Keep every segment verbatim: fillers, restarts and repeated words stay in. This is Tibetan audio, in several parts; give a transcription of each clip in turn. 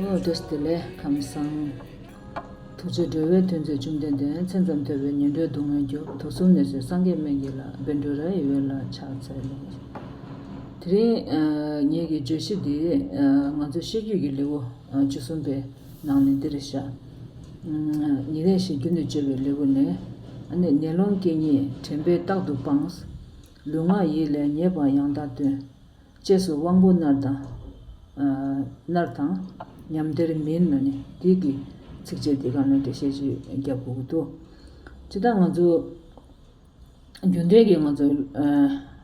ཨོ་བཀྲ་ཤིས་བདེ་ལེགས། ཁམས་བཟང་། ཐུགས་རྗེ་འགྲོ་བའི་དོན་མཛད་བཅོམ་ལྡན་འདས། མཚན་ཙམ་ཐོས་པས་ངན་འགྲོའི་སྡུག་བསྔལ་སྐྱོབ། དུག་གསུམ་ནད་སེལ་སངས་རྒྱས་སྨན་གྱི་བླ། བཻ་ཌཱུརྱ་ཡི་འོད་ལ་ཕྱག་འཚལ་ལོ། དེ་རིང་ཨ་ངེད་ཀྱི་བརྗོད་གཞི་འདི་ཨ་ང་ཚོ་ཤེས་རྒྱུད་ཀྱི་ལེའུ་ཨ་བཅུ་གསུམ་པའི་ནང་ནས་འདི་རེད་ཤག་ཨ་ཉེ་རིང་ཞེས་རྒྱུ་ནི་བརྗོད་པའི་ལེའུ་ནས། ཨ་ནི་ནད་སློང་རྐྱེན་ཉིད་དྲན་པས་རྟག་ཏུ་སྤངས། ལུས་ངག་ཡིད་ལས་ཉེས་པ་ཡང་དག་སྟོན། ཅེས་སུ་དབང་པོ་མནར་དང་། ཨ་མནར་དང་། ཉམས་བདེར་མིན་ལ་ནི་འདི་གི་ཚིགས་བཅད་འདི་གང་ལ་འགྲེལ་བཤད་ཅིག་རྒྱབ་དགོས་ཀྱི་འདུག་སྤྱིར་བཏང་ང་ཚོ་རྒྱུན་ལྡན་གྱི་ང་ཚོ་ཨ་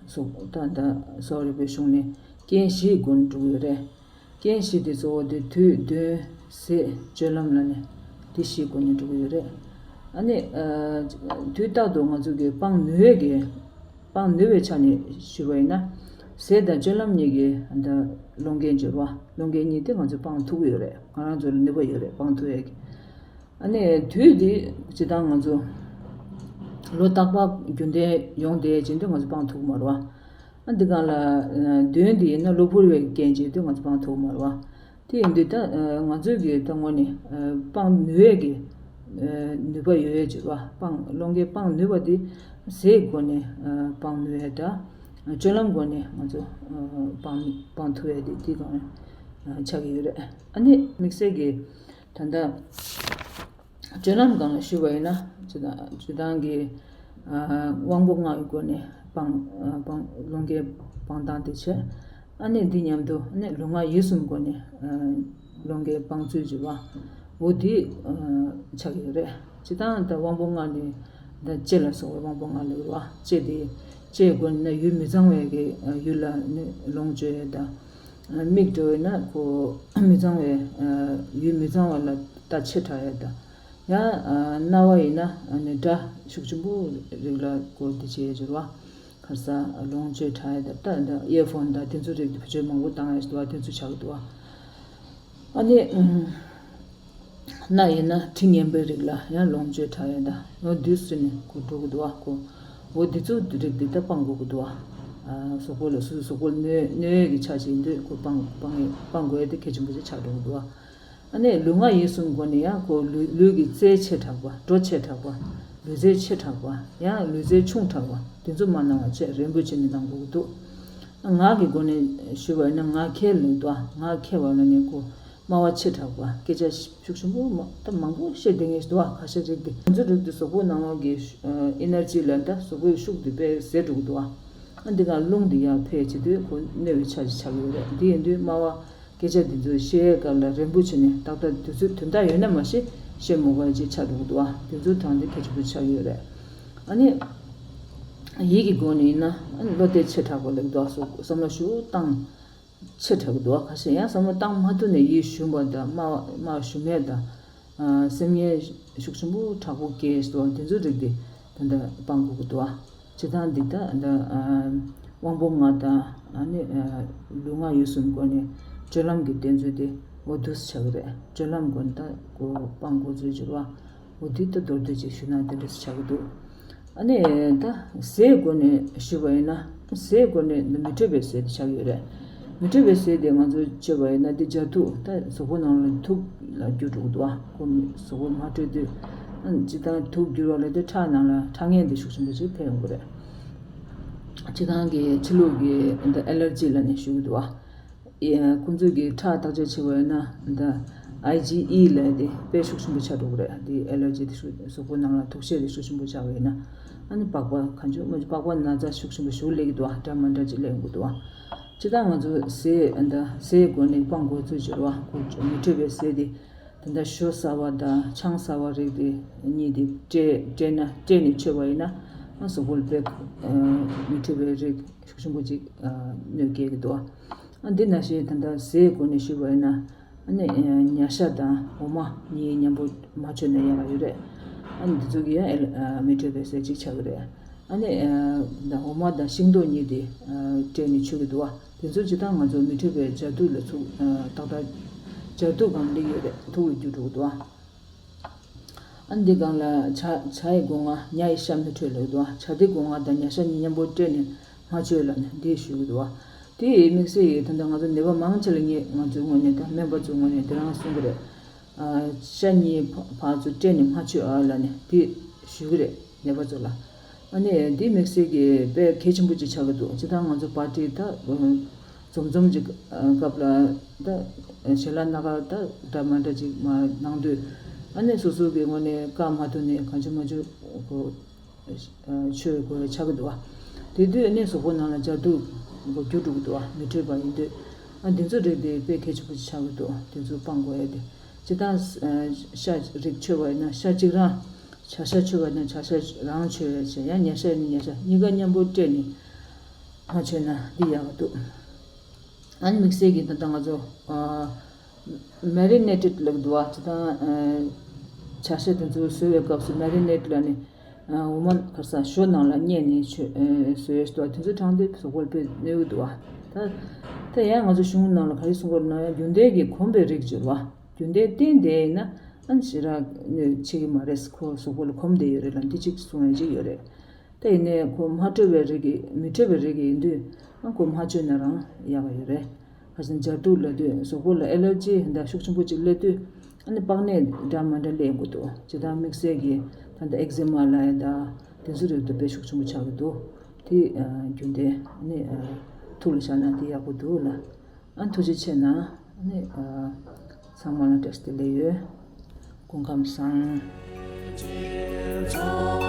སོ་ད་ད་སོ་རིག་པའི་གཞུང་ནས་རྐྱེན་བཞིའི་སྒོ་ནས་འགྲོ་གི་ཡོད་རེད། རྐྱེན་བཞི་དེ་གཙོ་བོ་དེ་དུས་གདོན་ཟས་སྤྱོད་ལམ་ལ་ནི་དེ་བཞིའི་སྒོ་ནས་འགྲོ་གི་ཡོད་རེད། ཨ་ནི་ཨ་དུས་རྟག་ཏུ་ང་ཚོ་གི་སྤང་ནུས་པའི་གི་སྤང་ནུས་པའི་ཆ་ནས་ཞུས་པ་ཡིན་ན། ཟས་དང་སྤྱོད་ལམ་གཉིས་ཀྱི་ཨ་ད་སློང་རྐྱེན་བྱེད་པ། སློང་རྐྱེན་གཉིས་དེ་ང་ཚོས་སྤང་ཐུབ་ཀྱི་ཡོད་རེད། ང་རང་ཚོ་ལ་ནུས་པ་ཡོད་རེད། སྤང་ཐུབ་ཡས་ཀྱི། ཨ་ནི་དུས་དེ་སྤྱིར་བཏང་ང་ཚོ་ལོ་རྟག་པར་རྒྱུན་ལྡན་ཡོང་བསྡད་ཡས་ཅན་དེ་ང་ཚོ་སྤང་ཐུབ་ཀྱི་མ་རེད་བ། ཨ་འདི་གང་ལ་ཨ་གདོན་དེ་ཡིན་ན་གློ་བུར་བའི་རྐྱེན་བྱས་དུས་ང་ཚོ་སྤང་ཐུབ་མ་རེད་བ། དེ་ཡིན་དུས་ད་ཨ་ང་ཚོའི་གི་ད་དངོས་ནས་ཨ་སྤང་ནུས་ཡས་ཀྱི་ཨ་ནུས་པ་ཡོད་ཡས་བྱེད་པ། སྤང་སློང་རྐྱེན་སྤང་ནུས་པ་དེ་ཟས་སྒོ་ནས་ཨ་སྤང་ནུས་ཡས་འདྲ། སྤྱོད་ལམ་སྒོ་ནས་ང་ཚོ་ཨ་སྤང་སྤང་ཐུབ་ཡས་དེ་དེ་གང་ཨ་ཆགས་ཀྱི་ཡོད་རེད། ཨ་ནི་དམིགས་བསལ་གྱི་ད་ལྟ་སྤྱོད་ལམ་སྒང་ལ་ཞུས་པ་ཡིན་ན། སྤྱིར་བཏང་སྤྱིར་བཏང་གི་ཨ་དབང་པོ་ལྔ་ཡི་སྒོ་ནས་སྤང་ཨ་སྤང་སློང་རྐྱེན་སྤང་སྟངས་དེ་བྱས། ཨ་ནི་འདི་མཉམ་དུ་ཨ་ནི་ལུས་ངག་ཡིད་གསུམ་སྒོ་ནས་ཨ་སློང་རྐྱེན་སྤང་ཚུལ་བྱེད་པ། འོ་འདི་ཨ་ཆགས་ཀྱི་ཡོད་རེད། སྤྱིར་བཏང་ད་དབང་པོ་ལྔ་ནི་ད་ལྕེ་ལ་སོགས་པའི་དབང་པོ་ལྔ་ལ་ཡོད་རེད་བ། ལྕེ་དེ་ལྕེའི་སྒོ་ནས་ན་ཡུལ་མི་གཙང་བའི་གི་ཨ་ཡུལ་ལ་ནི་ལོངས་སྤྱོད་ཡས་དང་། མིག་འདྲ་བས་ན་ཁོ་མི་གཙང་བའི་ཡུལ་མི་གཙང་བ་ལ་ལྟ་ཆེ་དྲགས་ཡས་དང་། ཡང་རྣ་བ་ཡིན་ན་ནི་སྒྲ་ཤུགས་ཆེན་པོ་རིགས་ལ་ཁོ་འདི་བྱེད་ཡས་འགྱུར་བ། ག་ས་ལོངས་སྤྱོད་དྲགས་ཡས་དང་། ད་ད་ཨེར་ཕོན་དང་དེ་ཚོ་རིགས་དེ་བེད་སྤྱོད་མང་པོ་བཏང་ཡས་འདུག་བ། དེ་ཚོ་ཆགས་ཀྱི་འདུག་བ། ཨ་ནི་སྣ་ཡིན་ན་དྲི་ངན་པའི་རིགས་ལ་ཡང་ལོངས་སྤྱོད་དྲགས་ཡས་དང་། འོ་འདི་ཚོ་ནི་ཁོ་འགྲོ་གི་འདུག་བ། ཁོ་འོ་འདི་ཚོ་རིགས་འདི་ད་སྤང་དགོས་ཀྱི་འདུག་བ། གཟུགས་པོ་ལ་སོ་སོའི་གཟུགས་པོ་ལ་གནོད་གནོད་ཡས་ཀྱི་ཆ་ཞིག་ཡིན་དུས་ཁོ་སྤང་སྤང་ཡས་སྤང་དགོས་ཡས་དེ་གལ་ཆེན་པོ་ཞིག་ཆགས་འགྲོ་གི་འདུག་བ། ཨ་ནི་ལུས་ངག་ཡིད་གསུམ་སྒོ་ནས་ཡང་ཁོ་ལུས་ལུས་ཀྱི་རྩལ་ཆེ་དྲགས་པ། འགྲོ་ཆེ་དྲགས་པ། ལུས་རྩལ་ཆེ་དྲགས་པ། ཡང་ལུས་རྩལ་ཆུང་དྲགས་པ། དེ་ཚོ་མ་གནང་བ་བཅས་རན་པོ་བྱས་ནས་གནང་དགོས་ཀྱི་འདུག་ངག་གི་སྒོ་ནས་ཞུས་པ་ཡིན་ན་ངག་འཁྱལ་ལབ་འདུག་ངག་འཁྱལ་བ་ལ་ནི་ཁོ་སྨྲ་བ་ཆེ་དྲགས་པ། སྐད་ཆ་ཤུགས་ཆེན་པོ་མ་ད་མང་པོ་བཤད་བསྡད་མཁན་ཞིག་འདུག་ཁ་ཤས་རིགས་དེ། དེ་ཚོ་རིགས་དེ་གཟུགས་པོ་ནང་ལོགས་ཀྱི་ཨེ་ནར་ཇི་ལ་ད་གཟུགས་པོའི་ཤུགས་དེ་དཔེ་ཟད་འགྲོ་གི་འདུག་ཨ་འདི་ག་རླུང་འདི་ཡར་འཕེལ་བྱེད་དུས་ཁོ་གནོད་པའི་ཆ་ཞིག་ཆགས་ཀྱི་ཡོད་རེད། འདི་ཡིན་དུས་སྨྲ་བ་སྐད་ཆ་འདི་ཚོ་བཤད་སྐབས་ལ་རན་པོ་བྱས་ནས་ཏག་ཏག་དུས་ཚོད་དོན་དག་ཡོད་ན་མ་གཞི་བཤད་མ་དགོས་ཅིག་ཆགས་འགྲོ་གི་འདུག་ཨ། དེ་ཚོ་དང་དེ་གལ་ཆེན་པོ་ཆགས་ཀྱི་ཡོད་རེད། ཨ་ནི་ཡིད་ཀྱི་སྒོ་ནས་ཡིན་ན་ཨ་ནི་བློ་གཏད་ཆེ་དྲགས་པ་ལབ་འདུག་ཨ། སོ་བསམ་བློ་ཞུ་བཏང་ཆེ་དྲགས་ཀྱི་འདུག་ཨ། ཁ་ཤས་ཡང་བསམ་བློ་བཏང་མ་ཐུབ་ནས་ཡིད་ཞུམ་པ་དང་སྨྲ་སྨྲ་ཞུམ་མེད་དང་། ཨ་སེམས་ངལ་ཤུགས་ཆེན་པོ་དྲག་པོ་སྐྱེས་སོ། དེ་ཚོ་རིགས་དེ་ད་ལྟ་སྤང་དགོས་ཀྱི་འདུག་ཨ། སྤྱིར་བཏང་འདི་ལྟ་ད་ཨ་དབང་པོ་ལྔ་དང་ཨ་ནི་ཨ་ལུས་ངག་ཡིད་གསུམ་སྒོ་ནས་སྤྱོད་ལམ་གྱི་བསྟེན་ཚུལ་དེ་འོ་འདུག་སེ་ཆགས་ཀྱི་རེད། སྤྱོད་ལམ་སྒོ་ནས་ད་ཁོ་སྤང་དགོས་ཚུལ་འགྱུར་བ་འོ་འདི་ལྟ་མདོར་བསྡུས་ཅིག་ཞུས་ན་དེ་འདྲ་སེ་ཆགས་ཀྱི་འདུག་ཨ་ནི་ད་ཟས་སྒོ་ནས་ཞུས་པ་ཡིན་ན། ཟས་སྒོ་ནས་འདི་མི་འཕྲོད་པའི་ཟས་དེ་ཆགས་ཡོད་རེད། མི་འཕྲོད་པའི་ཟས་དེ་ང་ཚོས་བྱས་པ་ཡིན་ན་འདི་འཇའ་ཐུག་ད་གཟུགས་པོ་ནང་ལ་དུག་ལ་འགྱུར་འགྲོ་གི་འདུག་ཨ། ཁོ་མི་གཟུགས་པོ་མ་འཕྲོད་དུས་ཨ་ནི་སྤྱིར་བཏང་དུག་འགྱུར་བ་ལབ་དུས་ཁྲག་ནང་ལ་ཁྲག་ངན་དེ་ཤུགས་ཆེན་པོ་ཅིག་འཕེལ་ཡོང་གི་རེད། སྤྱིར་བཏང་གི་ཕྱི་ལུགས་ཀྱི་འདི་ཨེ་ལར་ཇི་ལབ་ནས་ཞུ་གི་འདུག་ཨ། ཡ། ཁོང་ཚོས་ཀྱི་ཁྲག་བརྟག་དཔྱད་བྱེད་པ་ཡིན་ན་འདི་ཨའི་ཇི་ཨི་ལབ་དེ་དཔེ་ཤུགས་ཆེན་པོ་ཆགས་འགྲོ་གི་རེད། འདི་ཨེ་ལར་ཇི་དེ་ཤུགས་གཟུགས་པོ་ནང་ལ་དུག་ཤེད་དེ་ཤུགས་ཆེན་པོ་ཆགས་པ་ཡིན་ན། ཨ་ནི་པགས་པ་གང་བྱུང་མ་བྱུང་པགས་པ་ན་ཚ་ཤུགས་ཆེན་པོ་ཞིག་སླེབས་ཀྱི་འདུག་བ། འདྲ་མ་འདྲ་ཅིག་སླེབས་ཀྱི་འདུག་བ། སྤྱིར་བཏང་ང་ཚོ་ཟས་འདི་ཟས་སྒོ་ནས་སྤང་དགོས་ཚུལ་བྱེད་རོགས། ཁོ་མི་འཕྲོད་པའི་ཟས་དེ་ད་ལྟ་ཞོ་ཟ་བ་དང་ཆང་ཟ་བ་རིགས་དེ་གཉིས་དེ་སྤྲད་སྤྲད་ན་སྤྲད་ནས་མཆོད་པ་ཡིན་ན་ཨ་གཟུགས་པོ་ལ་དཔེ་མི་འཕྲོད་པའི་རིགས་ཤུགས་ཆེན་པོ་ཅིག་གནོད་སྐྱེལ་གྱི་འདུག་བ། ཨ་འདི་ནང་བཞིན་ད་ལྟ་ཟས་སྒོ་ནས་ཞུས་པ་ཡིན་ན། ཨ་ནི་ཨ་ཉ་ཤ་དང་འོ་མ་གཉིས་མཉམ་པོ་མ་མཆོད་ན་ཡག་ག་ཡོད་རེད། ཨ་ནི་འདི་ཚོ་གི་ཡང་ཨེ་ལ་ཨ་མི་འཕྲོད་པའི་ཟས་གཅིག་ཆགས་ཀྱི་རེད། ཨ་ནི་ཨ་ད་འོ་མ་དང་ཤིང་ཏོག་གཉིས་དེ་ཨ་སྤྲད་ནས་མཆོད་ཀྱི་འདུག་བ། དེ་ཚོ་སྤྱིར་བཏང་ང་ཚོ་མི་འཕྲོད་པའི་འཇའ་དུག་ལ་ཚུགས་ཨ་ཏག་ཏག་འཇའ་དུག་གང་སླེབས་ཡོད་རེད། དུག་ལ་འགྱུར་འགྲོ་གི་འདུག་བ། ཨ་འདི་སྒང་ལ་བྱ་བྱ་ཡི་སྒོ་ང་ཉ་ཡི་ཤ་མི་འཕྲོད་ལབ་འདུག་བ། བྱ་དེ་སྒོ་ང་དང་ཉ་ཤ་གཉིས་མཉམ་པོ་སྤྲད་ནས་ སྨྲ་བརྗོད་ལབ་ནས་འདི་ཞུ་གི་འདུག་བ། དེ་ཡི་དམིགས་བསལ་གྱི་ད་ལྟ་ང་ཚོ་ནད་པ་མང་ཆེ་ལ་ངས་ང་ཚོའི་ངོས་ནས་ད་སྨན་པ་ཚོའི་ངོས་ནས་དེ་རང་གསུང་གི་རེད། ཨ། ཤ་གཉིས་ཕ་ཕར་ཚུར་སྤྲད་ནས་སྨྲ་བརྗོད་ཨ་ལབ་ནས་དེ་ཞུ་གི་རེད་ནད་པ་ཚོ་ལ། ཨ་ནི་འདི་དམིགས་བསལ་གྱི་དཔེ་གལ་ཆེན་པོ་ཅིག་ཆགས་ཀྱི་འདུག་སྤྱིར་བཏང་ང་ཚོ་པར་ཊི་ད་འཛོམས་འཛོམས་ཅིག་སྐབས་ལ་ད་ཞལ་ལག་སྣ་ཁ་ད་འདྲ་མ་འདྲ་ཅིག་མར་གནང་དུས། ཨ་ནི་སོ་སོ་གི་ངོས་ནས་བཀག་མ་ཐུབ་ནས་གང་བྱུང་མང་བྱུང་ཆོས་དགོས་ཆགས་ཀྱི་འདུག་བ། དེ་དུས་ནས་གཟུགས་པོ་ནང་ལ་འབྱར་དུག་འགོ་རྒྱུ་འགྲོ་གི་འདུག་བ། མི་འཕྲོད་པ་ཡིན་དུས། ཨ། འདི་ཚོ་རིགས་དེ་དཔེ་གལ་ཆེན་པོ་ཅིག་ཆགས་ཀྱི་འདུག་འདི་ཚོ་སྤང་དགོས་ཡ་དེ། སྤྱིར་བཏང་ཤ་རིགས་མཆོད་པ་ཡིན་ན་ཤ་གཅིག་རང་། བྱ་ཤ་མཆོད་པ་ཡིན་ན་བྱ་ཤ་རང་མཆོད་ཡ་བྱས། ཡང་ཉ་ཤ་ཡིན་ན་ཉ་ཤ་གཉིས་ཀ་མཉམ་པོ་སྤྲད་ནས་མ་མཆོད་ན་འདི་ཡག་གི་འདུག་ཨ་ནི་དམིགས་བསལ་གྱི་ད་ལྟ་ང་ཚོ། ཨ། མེ་རི་ནེ་ཊེཌ་ལབ་འདུག་བ། ཅི་དང་། ཨ། བྱ་ཤ་དེ་ཚོ་བཟོ་བའི་སྐབས་སུ་མེ་རི་ནེ་ཊེཌ་ལབ་ནས། ཨ། འོ་མ་ག་ས་ཞོ་ནང་ལ་བསྙལ་ནས་ཆོས་ཨ་བཟོ་ཡས་འདུག་བ། དེ་ཚོ་དྲངས་ཏེ་གཟུགས་པོར་དཔེ་གནོད་ཀྱི་འདུག་བ། ད་ད་ཡང་ང་ཚོ་གཞུང་ནང་ལ་ག་རེ་གསུང་གི་ཡོད་ན། ཡང་རྒྱུན་ལྡན་གྱི་གོམས་པའི་རིགས་བརྗོད་པ། རྒྱུན་ལྡན་བསྟེན་བསྡད་ཡིན་ན་ཨ་ནི་ཞེ་དྲག་གནོད་བྱེད་ཀྱི་མ་རེད། ཁོ་གཟུགས་པོ་ལ་གོམས་བསྡད་ཡོད་རེད་ལབ་འདི་གཅིག་གསུང་ཡས་གཅིག་ཡོད་རེད། ད་ཡིན་ནའི་ཁོ་སྨྲ་བརྗོད་པའི་རིགས་ཀྱི་མི་འཕྲོད་པའི་རིགས་ཀྱི་ཡིན་དུས། ཨ། ཁོ་སྨྲ་བརྗོད་ན་རང་ཡག་ག་ཡོད་རེད། ག་ཅིག་འབྱར་དུག་ལབ་དུས་གཟུགས་པོ་ལ་ཨེ་ལར་ཇི་འདྲ་ཤུགས་ཆེན་པོ་ཅིག་སླེབས་དུས། ཨ་ནི་པགས་ནད་འདྲ་མ་འདྲ་སླེབས་ཡོང་གི་འདུག་སྤྱིར་བཏང་དམིགས་བསལ་གྱི་ད་ལྟ་ཨེག་ཛི་མ་ལབ་ཡ་ད་དེ་ཚོ་རིགས་དེ་དཔེ་ཤུགས་ཆེན་པོ་ཆགས་ཀྱི་འདུག་དེ་རྒྱུན་ལྡན་ཨ་ནི་ཐུགས་ལ་བཞག་ན་དེ་ཡག་པོ་འདུག་ལ། ཨ། ཐུགས་རྗེ་ཆེ་གནང་། ཨ་ནི་ཚང་མ་ལ་བཀྲ་ཤིས་བདེ་ལེགས་ཡོད། སྐུ་ཁམས་བཟང་།